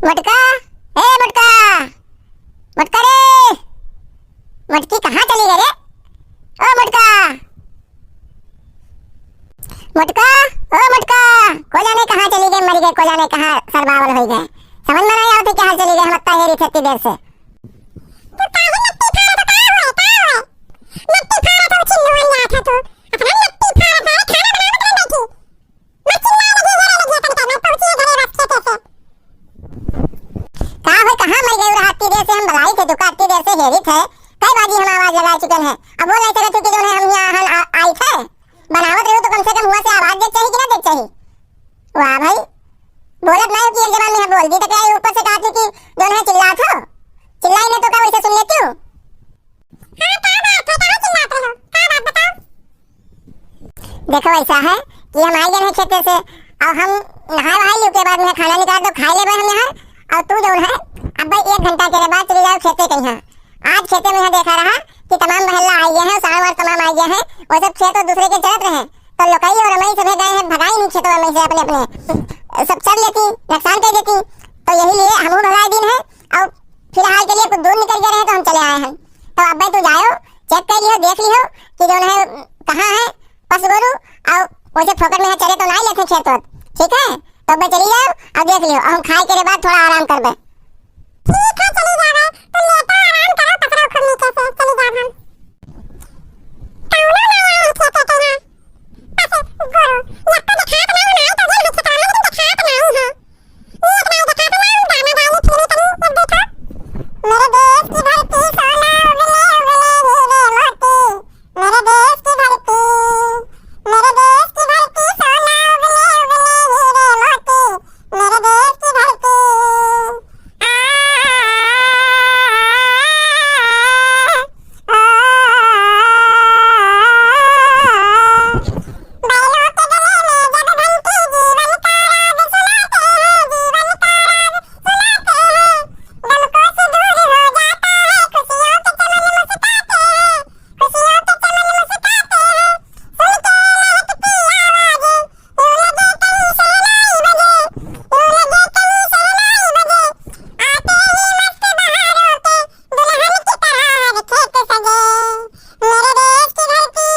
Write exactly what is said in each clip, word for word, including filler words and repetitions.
मोटका, ए मोटका, मोटका रे, मोटकी कहाँ चली गई रे? ओ मोटका, मोटका, ओ मोटका, को जाने कहाँ चली गई, मरी गई, को जाने कहाँ सरबावल होई गए। समझ में नहीं आवत है कहाँ चली गई, हम अत्ता हेरी खेती देर से। तो काहे नट्टी फाड़त हो, का होए, का होए? नट्टी फाड़त हो, चिल्लुआ लिया था तू। अपना नट्टी फाड़त है, खाना बनावत है बेटी। मत चिल्लाए लगी, हेरे लगी, तनिका मैं पहुँची घरे बस खेते से। का हो, कहाँ मर गई रहा? अत्ती देर से हम बुलाई थे, दुका अत्ती देर से हेरी थे। कई बाजी हम आवाज लगा चुकन है। अब वो नहीं सकत कि जो है हम यहाँ हल आ-, आई थे। बनावत रहो तो कम से कम हुआ से आवाज दे चाहिए कि ना दे चाहिए? वाह भाई, बोलत नहीं कि एक जबान में बोल दी तो क्या ये ऊपर से कहा थी कि जो है चिल्ला थो? चिल्लाई नहीं तो क्या वैसे सुन लेती हूँ? हाँ, का बात है? काहे चिल्लात रहो? का बात बताओ? देखो, ऐसा है कि हम आई गए हैं खेते से, अब हम नहाए वहाए ली, ओके बाद में खाना निकाल दो, खाई लेबे हम यहाँ। और तू जो है, अब भाई एक घंटा के बाद चली जाओ खेते कहीं। आज खेते में यहाँ देखा रहा कि तमाम महल्ला आई गए हैं, सार वार तमाम आई गए हैं, वो सब खेत और दूसरे के चलत रहे, तो लोकई और रमई सभे गए हैं, भगाई नहीं खेतवा में से अपने अपने, सब चल लेती, नुकसान कर देती, तो यही लिए हमहू भगाई दिन है। और फिलहाल के लिए कुछ दूर निकल गए रहे तो हम चले आए हैं। तो अब भाई तू जाओ, चेक कर लियो, देख लियो कि जो है कहाँ है पशु गोरू, और वैसे फोकट में यहाँ चरे तो नहीं लेते खेत वत, ठीक है? तो अब भाई चली जाओ और देख लियो, और हम खाए के बाद थोड़ा आराम करबे। ठीक है, चली जावे, तुम लेटो, आराम करो, पकड़ो खूब नीचे से, चली जाओ हम। कौनो नहीं आए खेते के यहाँ। पशु गोरू, लत्ता दिखात नहीं है, तो जो है खेतवा में, लेकिन दिखात नहीं है। मेरे देश की धरती सोना उगले उगले हीरे मोती। मेरे देश की धरती, मेरे देश की धरती सोना उगले उगले हीरे मोती। मेरे देश की धरती। आ, आ, आ, आ, आ। दुल्हन की तरह हर खेत सजे, मेरे देश की धरती।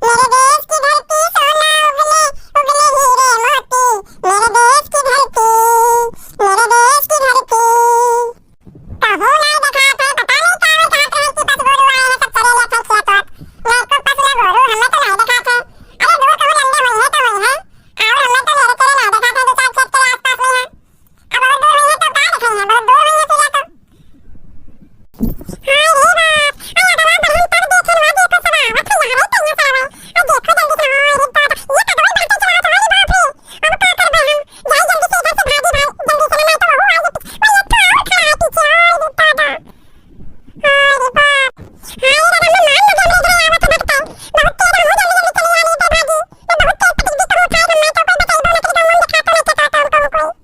मेरे देश की धरती सोना उगले, उगले हीरे मोती। मेरे देश की धरती, मेरे देश की धरती। कहूँ नहीं देखात है, पता नहीं का होई, कहाँ कहीं की पशु गोरू आए हैं, सब चरे लेत हैं खेत वत। मेरे को पशु ना गोरू, हमें तो नहीं देखात है। अरे दूर कहूँ लंबे होई हैं तो होई हैं, और हमें तो मेरे तेरे नहीं देखात है, दो चार खेत के आसपास में हैं। अब बहुत दूर हुई है तो का देखे हैं, बहुत दूर हुई है फिर तो। हाय रे बाप, अरे अगवा बढ़न तब देखे ना, देखो सब आवत है यहाँ रे, कहिया से आवे। अब देखो जल्दी से, हाय रे बाप, ये कदवा बाटे चला तो, अरे बाप रे, अब का करबे हम? जाई जल्दी से इधर से भागी भाई, जल्दी से ना, नहीं तो वहू आ जाए पीछे। अरे एक ठो और खड़ा है पीछे, हाय रे दादा। हाय रे बाप, हाय रे दादा, मैं मान लगे हमरे घरे आवत है भगते, बहुत तेज हो, जल्दी जल्दी चली आ, नहीं तो भागी, मैं बहुत तेज पटक दी, कहूँ खाए ना, मैं तो कोई बचाई दो, मैं तेरे गाँव में दिखाता, मैं क्या कहता हूँ, कहूँ कोई।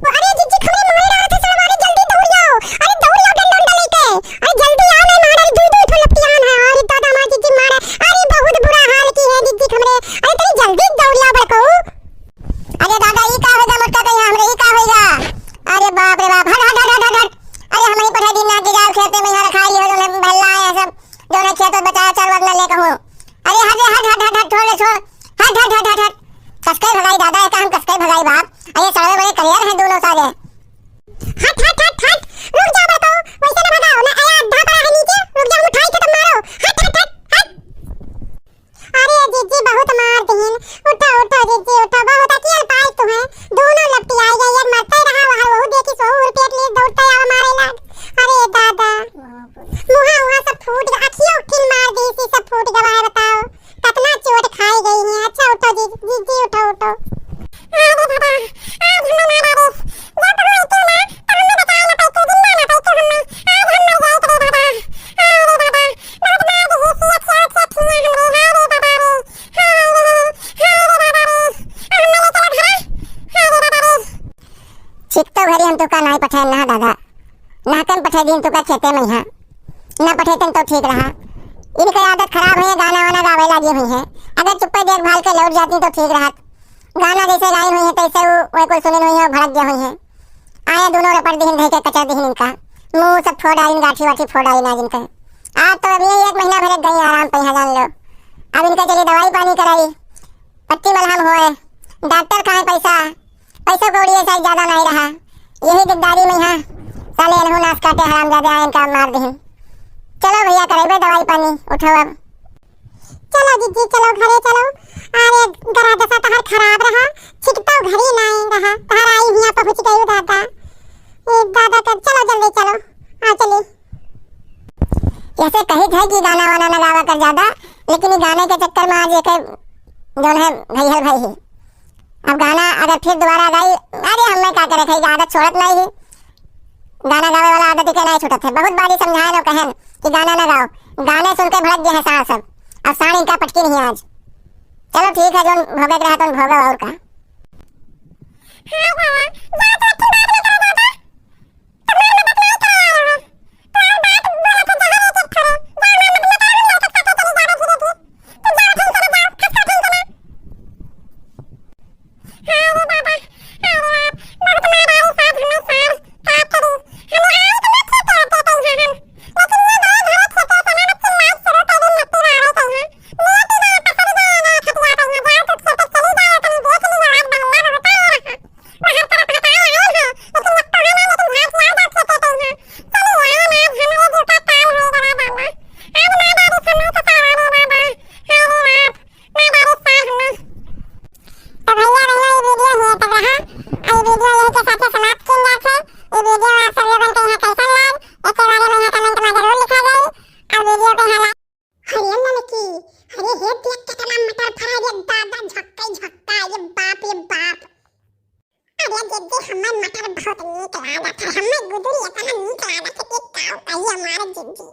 अरे जिज्जी, खबरे मारे लागत है, साला, अरे जल्दी दौड़ आओ, अरे दौड़ आओ डंडा उंडा लेके, अरे जल्दी आओ, नहीं मारे, दुई दुई ठो लपटियान है, अरे दादा मार जिज्जी मारे, अरे बहुत बुरा हाल की है जिज्जी खमरे, अरे तनी जल्दी दौड़ आओ बड़को। अरे दादा, ई का होइगा मोटका कहिया हमरे, ई का होइगा? अरे बाप रे बाप, हट, हट, हट, हट, हट, हट। अरे हमरी पढ़ाई दिन ना के जाओ, खेते में यहाँ रखाई लियो, जो है भल्ला है सब, जो है खेत में बचाया, चर वर न ले कहूँ। अरे हट रे, हट, हट, हट, हट, छोड़ रे, छोड़। हट, हट, हट, हट, हट। कसके भगाई दादा, एका हम कसके भगाई बाप। अरे सड़वे बड़े करियर हैं दोनों सारे। हट, हट, हट, हट। रुक जा बड़को, वैसे न भगाओ, मैं आया आधा पड़ा है नीचे, रुक जा, हम उठाई के तब मारो। हट, हट, हट, हट। अरे जिज्जी, बहुत मार दीन। उठो, उठो जिज्जी, उठो, बहुत अकियल पाई तुम्हें। दोनों लप तोका नाहीं पठेन ना दादा, नाहीं पठे दीन तोका खेते मइहाँ, ना पठेतन तो ठीक रहा। इनके आदत खराब है, गाना वाना गावे लागी हुई है। अगर चुप्पे देखभाल के लौट जाती तो ठीक रहत। गाना जैसे गाइन हुई है तैसे वो, वो कुल सुनिन हुई है, भड़क गया हुई है। आए दोनों रपट दिहिन, धइ के कचर दिहिन इनका, मुंह सब फोड़ डालिन, गाठी वाठी फोड़ डालिन आज इनका। आज तो अभी एक महीना भर गई आराम पे, यहाँ जान लो। अब इनका चलिए दवाई पानी कराई, पट्टी मलहम होए, डॉक्टर खाए पैसा, पैसा कौड़ी ऐसा ज्यादा नहीं रहा। यही दिकदारी में यहाँ साले एनहू नाश काटे हरामजादे आए, इनका मार दिहिन। चलो भैया, करेबे दवाई पानी, उठो अब। चलो जिज्जी, चलो घरे चलो। अरे गरा दशा तहार खराब रहा, छिटतो घरी नाई रहा, तहार आई हियाँ पहुँच गई दादा। ए दादा कर, चलो जल्दी चलो, आ चली। ऐसे कही थे कि गाना वाना न गावा कर ज्यादा, लेकिन ये गाने के चक्कर में आज एक जौन है घायल भाई है। अब गाना अगर फिर दोबारा गाई, अरे हमें का करे, खाई आदत छोड़त नहीं है। गाना गावे वाला आदत के नहीं छूटत है। बहुत बारी समझाए न कहेन कि गाना ना गाओ, गाने सुन के भड़क गए हैं साँड़ सब। अब साँड़ इनका पटकी नहीं आज। चलो ठीक है, जौन भोगे के रहा तो भोगो और का। तो भैया, भैया, ये वीडियो यहीं तक रहा। और ये वीडियो यहीं के साथे समाप्त किया जात है। ये वीडियो आप सब लोगन के यहाँ कैसन लाग, एके बारे में यहाँ comment में जरूर लिखा जाए। और वीडियो के यहाँ like। अरे ललकी, अरे हे देख कितना मटर फरा रे दादा, झक्का ही झक्का, ये बाप रे बाप। अरे जिज्जी, हमें मटर बहुत नीक लागत है, हमें गुदुरी इतना नीक लागत है कि का कही हमारे जिज्जी।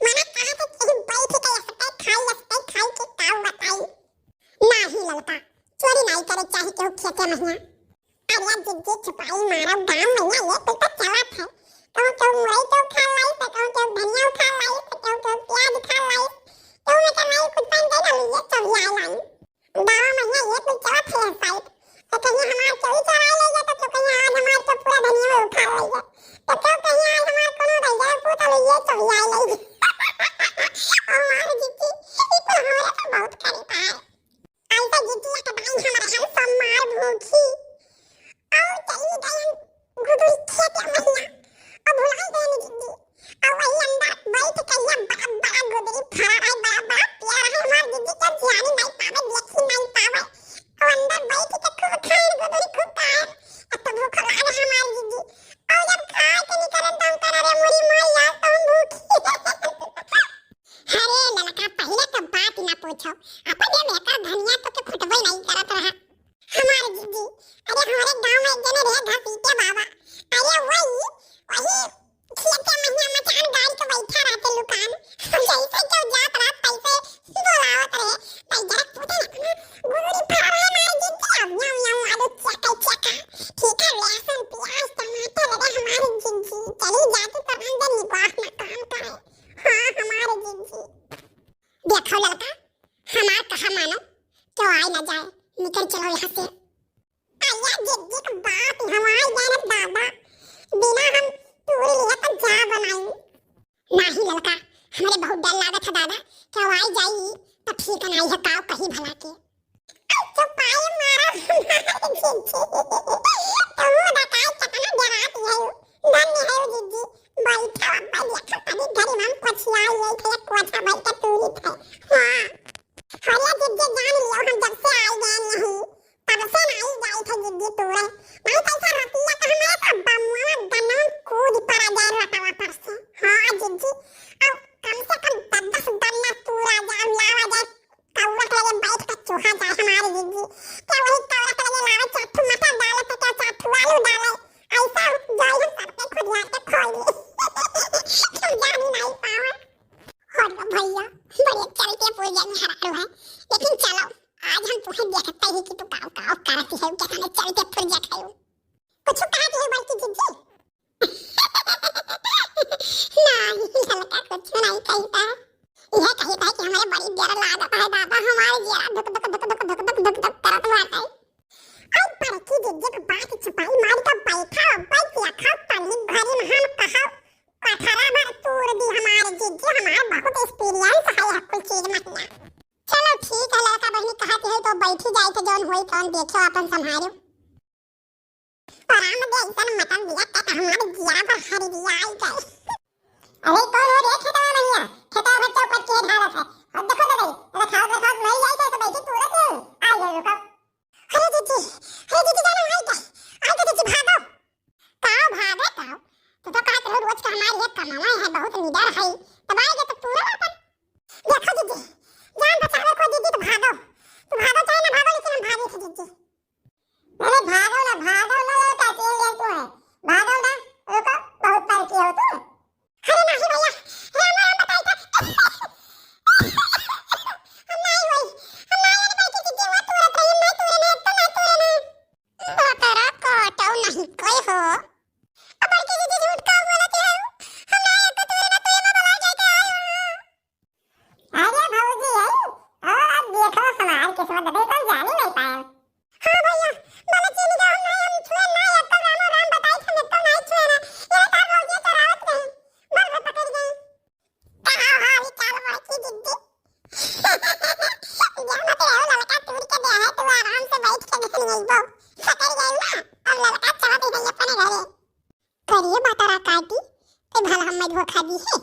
मने कहा तो कहीं बैठ के हंसते खाई, हंसते खाई कि का बताई। नाही ललका, चोरी नाही करे चाही केहू खेते महिया। अरे जिज्जी छुपाई मारो, गाँव महिया ये कुल तो चलत है। कहूँ केहू मुरई के उखाड़ लाई, तो कहूँ केहू धनिया उखाड़ लाई, तो कहूँ केहू प्याज उखाड़ लाई, कहूँ में के लाई कुछ बन गई ना, ये चोरी आई लाई। गाँव महिया ये कुल चलत है साइड। तो कहीं हमार चोरी चोराई ले गया, तो क्यों कहीं आज हमार तो पूरा धनिया उखाड़ ले गया। तो क्यों कहीं आज हमार कोनो रैया पूत ले ये चोरी आई ले गया। हमार जिज्जी, ई कुल हमारे तो बहुत करीब आए। ऐसा जिज्जी एक दाई हमारे हम सब मार भूखी। और चली गई गुदुरी खेत महिया। अब भुलाई गए जिज्जी। और वही अंदर बैठ के ये बड़ा बड़ा गुदुरी फरा है, बड़ा बड़ा प्यारा है हमार जिज्जी के जानी नहीं पावे, देखी नहीं पावे। और अंदर बैठ के खूब खाए गुदुरी, खूब खाए। अब तो भूख लागे हमार जिज्जी। और जब खाए के निकलन तो हम कह रहे मुड़ी मार यार तो हम भूखी। अरे ललका, पहिले तो बात ना पूछो, अपन ये बेकार धनिया तो के फुटबे नहीं करत रहा। हमारे जिज्जी, अरे हमारे गांव में एक जने रहे घसीटे बाबा। अरे वही, वही खेते महिया मचान गाड़ के बैठा रहते लुकान। जैसे क्यों जात रात तैसे बोलावत रहे। भाई जरा पूछे ना, गुदुरी फरा रहे हमारे जिज्जी, अब यूं यूं आलू चका चका। ठीक है, लहसुन प्याज टमाटर, अरे हमारे जिज्जी, चली जाती तो रंग निवास ना काम करे। हाँ, हमारे जिज्जी। देखो ललका, हमार कहा मानो, क्यों आए ना जाए, निकल चलो यहाँ से। अरे जिज्जी के बात हमार जाने दादा, बिना हम तूरी लिया तो जा बनाई। नाही ललका, हमरे बहुत डर लागत है दादा, क्यों आए जाई तो ठीक नहीं है, काव कही भला के। चुपाई मारा हमार जिज्जी। तू बताए कितना डरात है। धन्य है जिज्जी। बैठा अब्बा देखा तनी घरी में पछिया ये थे कोठा बैठ के तूरी थे। हाँ। हरिया जिज्जी जान लियो हम जब से आई गए नहीं। तब से नहीं जाई थे जिज्जी तूरे। नहीं तो ऐसा रतिया का हमारे तो बमुआ गन्ना कूद पड़ा जाए रटवा पर से। हाँ जिज्जी। अब कम से कम दस दस गन्ना तूरा जाए लावा जाए। कौआ के लगे बैठ के चूहा जाए हमारे जिज्जी। क्या वही कौआ के लगे लावे चार ठो मटर डाले तो क्या चार ठो आलू डाले। ऐसा जाए हम सबके खुद यहाँ के खोल ले। तुम जान ही नहीं पावे। हो रे भैया, बड़े चलते पुर्जे में हरारू है। लेकिन चलो, आज हम तुम्हें देखते ही कि तू काव काव करती है, क्या हमें चलते पुर्जे खायो। कुछ कहा थी बड़की जिज्जी? यह कही था कि हमरे बड़ी डर लागत है दादा, हमार जियरा धुक धुक धुक धुक धुक धुक धुक धुक करत बाटे। अरे बड़की जिज्जी के बात छुपाई मारी का बैठा, बैठ या खाओ तनी घरी में हम कहा पथरा भर तूर दी हमार जिज्जी, हमार बहुत experience है यह कुल चीज में। चलो ठीक है, लड़का बहनी कहत है तो बैठी जाए तो जौन होई तौन देखो अपन संभालो। और राम दे ऐसन मटन दिया तक हमार जियरा पर हरी दिया आई गई। अरे कौन हो रे खेतवा भैया? खेतवा भर चौपट के ढालत है। और देखो तो भाई, रखाओ रखाओ मर जाए तो बैठी तूरत है। आ गए रुको। अरे दीदी, अरे दीदी जानो आई गए। आई गए दीदी भागो। काओ भागे काओ? तू तो कहत रहो रोज का हमारी एक कमावा है बहुत निडर है। तब आई गए तो तूरा अपन। देखो दीदी, जान बचावे को दीदी तो भागो। तू भागो चाहे ना भागो लेकिन हम भागे थे दीदी। अरे भागो ना, भागो ना, लड़का चल गया तू है। भागो ना, रुको, बहुत तरक्की हो तू। अरे नहीं भैया, राम राम बताई था। हम नहीं वही, हम नहीं वाली बैठी थी, वो तूरत रही, नहीं तूरे नहीं, तो नहीं तूरे नहीं। बकरा काटो नहीं कोई हो। अब बड़की दीदी झूठ का बोलती है? हम नहीं तो तूरे ना, तूरे ना बोला जाए क्या है? अरे भौजी है, और अब देखो हमार किस्मत, अबे तो जान ही नहीं पाए। हाँ भैया, बोले चीनी का हम नहीं, हम छुए ना, एक तो रामो राम बताई, हम एक तो नहीं छुए ना। ये तार भौजी चरावत रही, बल भर पकड़ गई। कहाँ हो अभी चाल बड़की जिद्दी? जानत रहो ललका तूर के दे है, तू आराम से बैठ के देख लेबो। पकड़ गई ना, अब ललका चलत ही गई अपने घरे। करिए बातारा काटी, ते भला हमें धोखा दी है।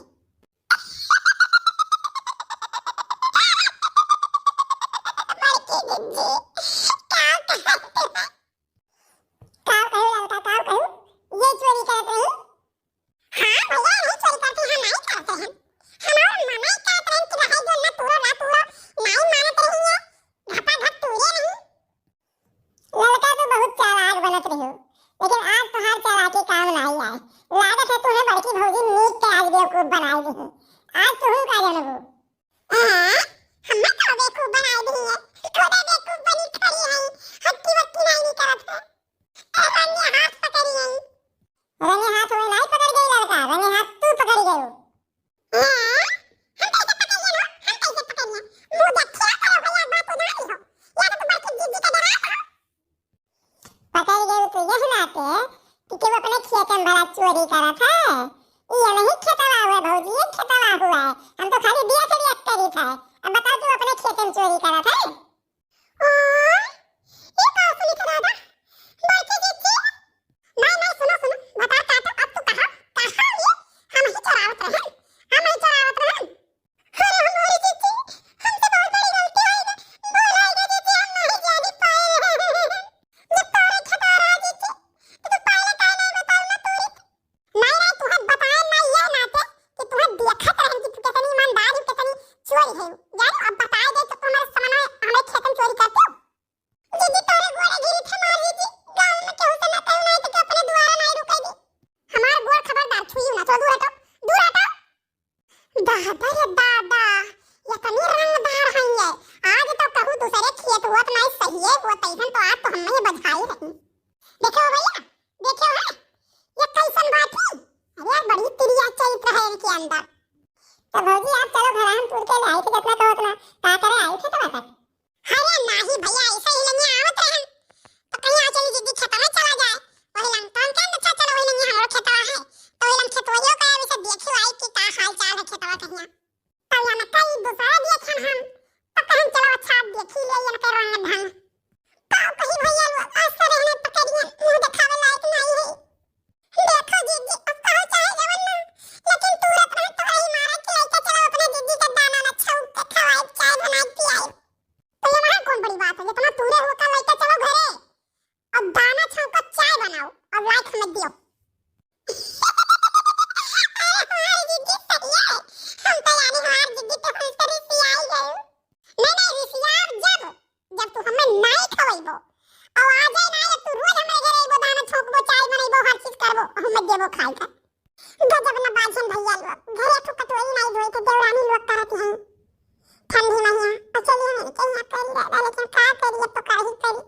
बड़की जिज्जी, का कहत है? का कहू ललका, का कहू? ये चोरी करत रही? हाँ भैया, नहीं चोरी करती, हम नहीं करते हैं। हमार मना करत रही कि रहे जो ना तूरो, ना तूरो, नहीं मानत रही है। घपा घप तूरे रही। ललका तो बहुत चालाक बनत रही हो, लेकिन आज तुम्हार चालाकी काम नहीं आए। लागत है तुम्हें बड़की भौजी नीक के आज बेवकूफ बनाई दी। आज तुम का जानबू? हाँ, हमें तो बेवकूफ बनाई दी है। खुदे बेवकूफ बनी खड़ी है, हट्टी बट्टी नहीं करत है। ए, रंगे हाथ पकड़ी है। रंगे हाथ वो नहीं पकड़ गई लड़का, रंगे हाथ तू पकड़ गई। हाँ? हम कैसे पकड़िए ना? हम कैसे पकड़िए? मुँह देखिया करो भैया, बात उधारी हो। या तो तुम्हारे जिज्जी के डरा हो। पकड़ गए तो यह नाते कि केहू अपने खेत में भला चोरी करत है। ये नहीं खेतवा हुआ भौजी, ये खेतवा हुआ है। हम तो खाली बिया के बिया करी था। अब बताओ तू अपने खेत में चोरी करत है? ओए, ये का सुनी थे दादा? बड़की जिज्जी? नहीं, नहीं, सुनो, सुनो, बता का तो अब तू कहा, कहा ये? हम ही चोरावत रहे, हम ही चोरावत रहे। अरे हमारी जिज्जी, हमसे बहुत बड़ी गलती हो गई, भूल हो गई जिज्जी, हम नहीं जानी पाए रहे। जब तोरे खतरा रहा जिज्जी, तो तू पहले काहे नहीं बताओ ना तोरी? नहीं, नहीं, तुहें बताए ना ये नाते कि तुहें देखत रहन कि तू कितनी ईमानदार हो, कितनी चोरी है। जानो, अब बताए दे तो तुम्हारे सामान हमें खेतन चोरी करते हो। दीदी, तोरे गोड़े गिरी थे मार दीदी, गाँव में केहू से ना कहू, नहीं तो के अपने दुआरा नहीं रुके दी। हमार गोड़ खबरदार छुई ना, तो दूर हटो, दूर हटो। दादा रे दादा, ये तनी रंगदार है ये। आज तो कहू दूसरे खेत होत नहीं सही है, वो तैसन तो आज तो हमने ये बजाई रही। देखो भैया, देखो है, ये कैसन बात है? अरे यार, बड़ी तिरिया चरित्र है इनके अंदर। तो भौजी, आप चलो घर, हम तुर के ले आई थे, जितना कहो उतना। का करे आई थे तो बता। अरे नाही भैया, ऐसे ही लंगे आवत रहन, तो कहीं आ चली जिज्जी खेतवा चला जाए, वही लंग तो हम कहन, अच्छा चलो वही लंगे हमरो खेतवा है, तो वही लंग खेतवइयो का अभी से देखी आई कि का हाल चाल है खेतवा कहिया। तब यहाँ कई दूसरा दिए खान हम, तो कहन चलो अच्छा आप देखी ले इनके रंग ढंग। का कही भैया लोग, आज से रहने पकड़िए, मुंह दिखावे लायक नहीं है। देखो जिज्जी, अब कहो चाहे जवन ना, लेकिन तू रत रहे तो आई मारा कि लइका चलो अपने जिज्जी के दाना ना छौंक के खवाई, चाय बनाई पियाई। तो ये वहाँ कौन बड़ी बात है, जितना तूरे हो का लइका चलो घरे, अब दाना छौंक के चाय बनाओ, अब लाइक हमें दियो। अरे हमारी जिज्जी सही है, हम तो यानी हमारी जिज्जी तो हमसे रिसियाई गई। नहीं, नहीं, रिसियाब जब, जब तू हमें नाई खवइबो। और आ जाए ना, तू रोज हमारे घरे अइबो, दाना छौंकबो, चाय बनइबो, हर चीज करबो, हमें देबो खाए का। गजब न बाझन भैया लोग, घरे ठो कटोरी नाई धोए थे, देवरानी लोग करत हैं। ठंडी महीना, और चलिए नहीं, कहीं आप करी दादा, लेकिन का करी, अब तो का ही करी।